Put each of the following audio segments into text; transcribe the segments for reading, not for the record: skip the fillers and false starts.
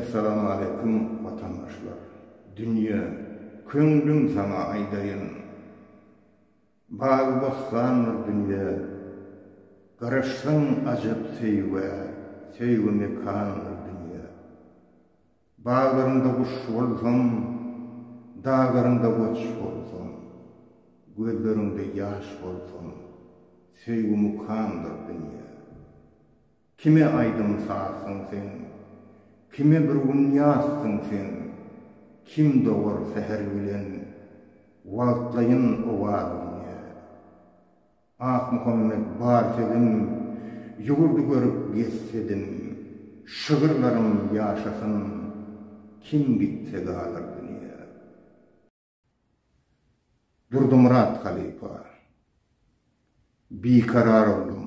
Essalamu aleýkum watandaşlar. Dünýe, köňlüm saňa aýdaýyn. Bagy-bossandyr dünýe. Garaşsaň ajap söýgä, söýgi mekandyr dünýe. Baglaryňda guş bolsam, daglaryňda goç bolsam, gözleriňde ýaş bolsam, söýgi mukamdyr dünýe. Kime aýdym sazsyň sen, Kime bir gün ýazsyň sen, Kim dogar säher bilen, Wagtlaýyn owaz dünýä. Akmuhammet bar sözüm, Ýurdy görüp gezsedim, Şygyrlarym ýaşasyn, Kim gitse galar dünýä. Durdymyrat halypa. Bikarar oldum.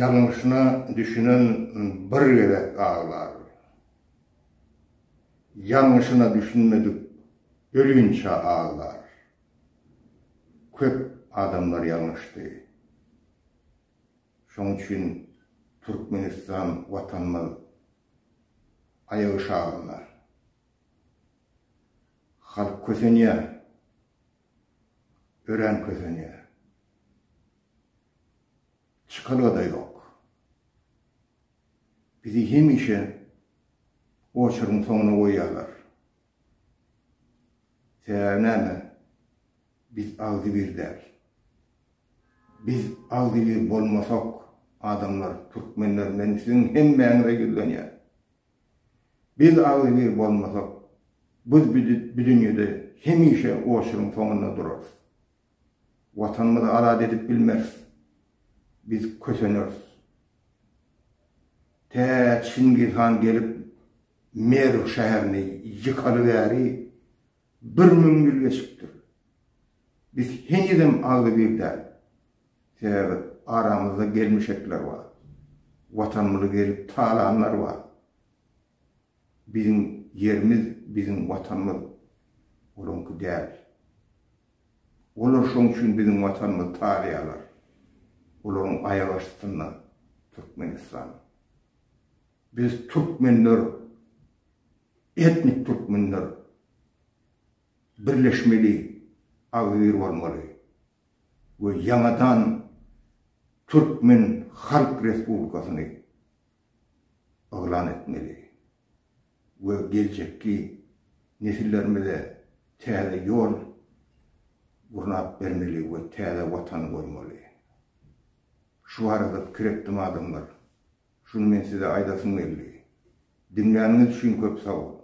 Ýalňyşyna düşünen bir gezek aglar. Ýalňyşyna düşünmedik ölinçä aglar. Köp adamlar ýalňyşdy. Şoň üçin Türkmenistan Watanymyz aýak aşagynda. Halk kösenýär. Örän kösenýär. Çykalga-da ýok. Bizi hemişe oçuryň soňuna goýýarlar. Sebäbi näme? Biz agzybir däl. Biz agzybir bolmasak, adamlar, türkmenler, men siziň hemmäňize ýüzlenýän. Biz agzybir bolmasak, biz bu dünýede hemişe oçuryň soňunda durarys. Watanymyzy azat edip bilmeris. Biz köseneris. Tä Çingiz han gelip Merw şäherini ýykaly bäri 1000 ýyl geçipdir. Biz henizem agzybir däl. Sebäbi aramyzda gelmişekler bar. Watanymyzy gelip talanlar bar. Biziň ýerimiz, biziň Watanymyz olaňky däl. Olar şoň üçin biziň Watanymyzy talaýarlar. Olaryň aýak astynda Türkmenistan. Biz türkmenler, etnik türkmenler birleşmeli, agzybir bolmaly we ýaňadan Türkmen Halk Respublikasyny yglan etmeli we geljekki nesillerimize täze ýol gurnap bermeli we täze Watan goýmaly. Şu barada pikir etdim adamlar. Şuny men size aýdasym geldi. Diňläniňiz üçin köp sag boluň.